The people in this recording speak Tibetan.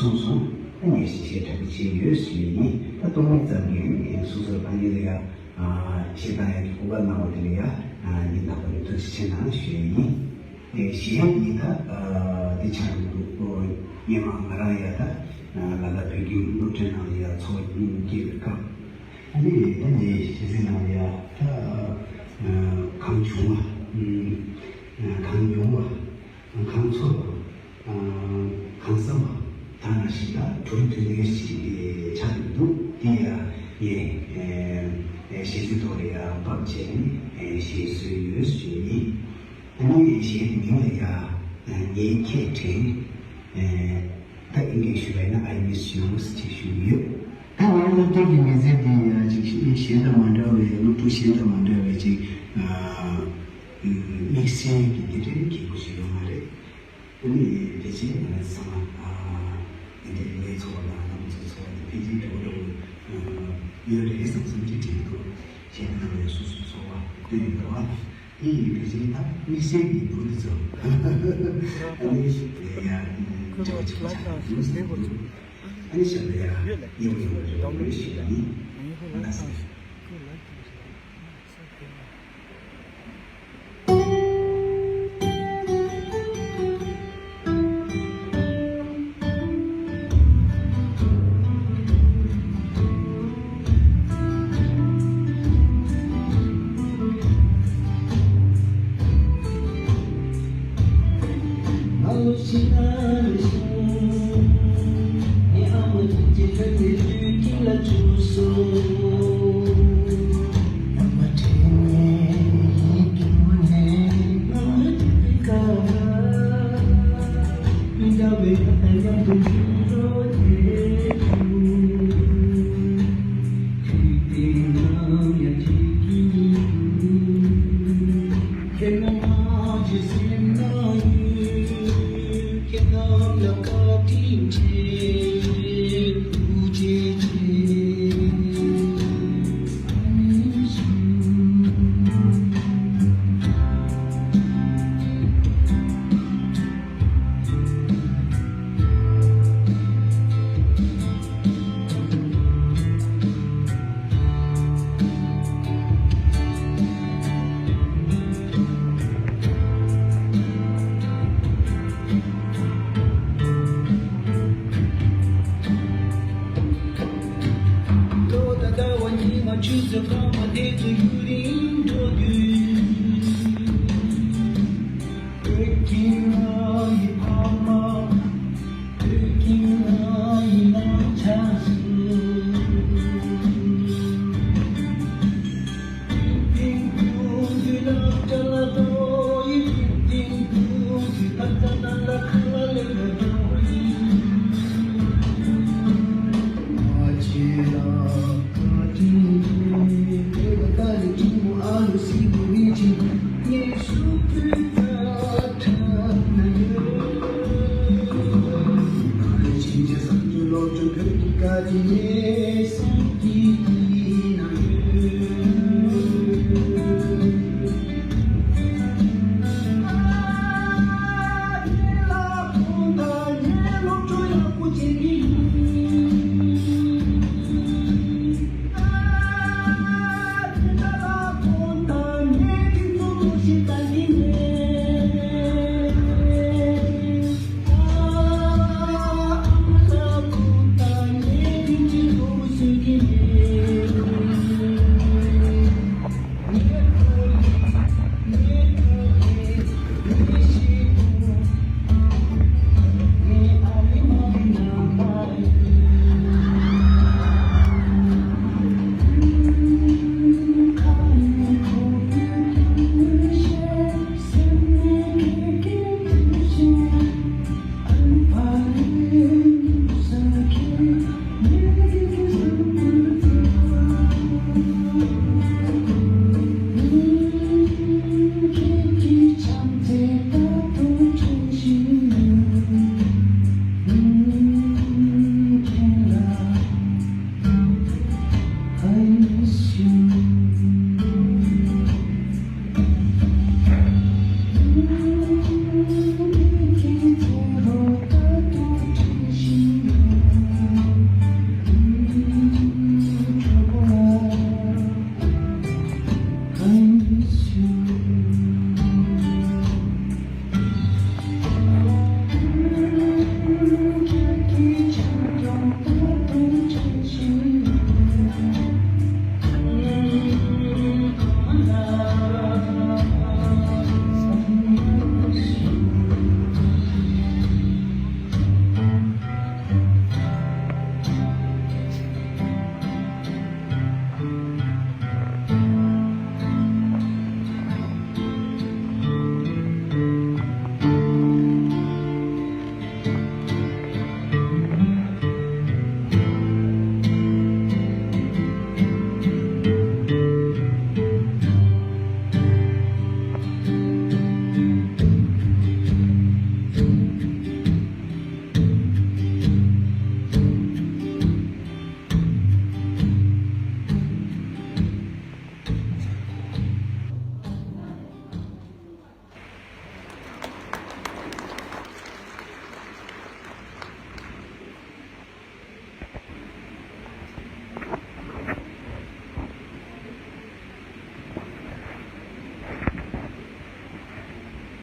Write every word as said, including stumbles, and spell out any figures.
གསུངས་སོང་། ད་ངས་ཞིབ་བཤེར་གྲ་སྒྲིག་བྱས་ཡོད་ཞུ་ཡ་ཡིན། ད་གཏོང་མི་ཙམ་གྱིས་སོ་སོར་ཕ་གི་ལ་ཡ་བཤད་སྟངས་ཡ་གི་སྐུ་པར་གནང་བ་དེ་ལ་ཡ་སྙིང་ཐག་པ་ནས་ཐུགས་རྗེ་ཆེ་གནང་ཞུ་ཡ་ཡིན། གཞན་ཡིན་ད་དེ་ཆགས་ཀྱི་འདུག་སྔོན་མ་ང་རང་ཡ་ད་ལ་ལ་བོད་ཁྱིམ་སློབ་གྲྭའི་ནང་ལ་ཡ་འཚོ་བ་སྐྱེལ་བའི་སྐབས། ཨ་ནི་ད་ངའི་གཞས་ཚིག་ནང་ལ་ཡ་ད་གང་བྱུང་བ། གང་མྱོང་བ། གང་ཚོར་བ། གང་བསམ་པ། ད་ནང་བཞིན་ལ་གྲུབ་དོན་ལྡན་ཞིག་ཆགས་ཀྱི་འདུག་དེ་ཡ་ངས་གཞས་ཚིག་ཐོག་ལ་ཡ་ཕབ་བྱས་ནས་གཞས་བཟོས་ཡོད་ཞུ་ཡིན། ཨ་ནི་གཞས་དེ་མིང་ལ་ཡ་ངས་ཁྱེད་དྲན། ད་ཨིན་སྐད་ཞུ་བ་ཡིན་ན་I miss you ཞེས་ཞུ་ཡོད། ད་ང་སློབ་དེབ་ཀྱི་མི་ཚེ་འདི་ཡང་ཅིག་གཞན་དང་མ་འདྲ་བའི་སློབ་ཕྲུག་གཞན་དང་མ་འདྲ་བའི་ཅིག་དམིགས་བསལ་གྱི་དེ་འདྲའི་སྐྱིད་པོ་ཞིག་ཡོད་མ་རེད། ཨ་ནི་དེ་བཞིན་ང་ཚང་མ་འདི་འདྲའི་ངའི་འཚོ་བ་དང་ང་ཚོའི་འཚོ་བ་འདི་འཕེལ་རྒྱས་འགྲོ་འགྲོ་ཡོད་རེད་བསམ་བསམ་གྱི་དྲན་འདུག་གཞན་དང་མ་འདྲ་བའི་སོ་སོའི་འཚོ་བ་སྟོན་ཡོད་པ། དེ་ཡི་གེ་ཅན་དག་དམིགས་བསལ་གྱི་བུ་རེད་ཚོ། ཨ་ནི་ཡ་འབྲེལ་བ་ཆེན་པོ་ཆགས་འདུག་ཨ་ནི་ཤ་ལ་ཡ་ཡོད་ལ་ཡོད་པ་རེད་ཞུ་ཡ་ཡིན། ལགས་སོ།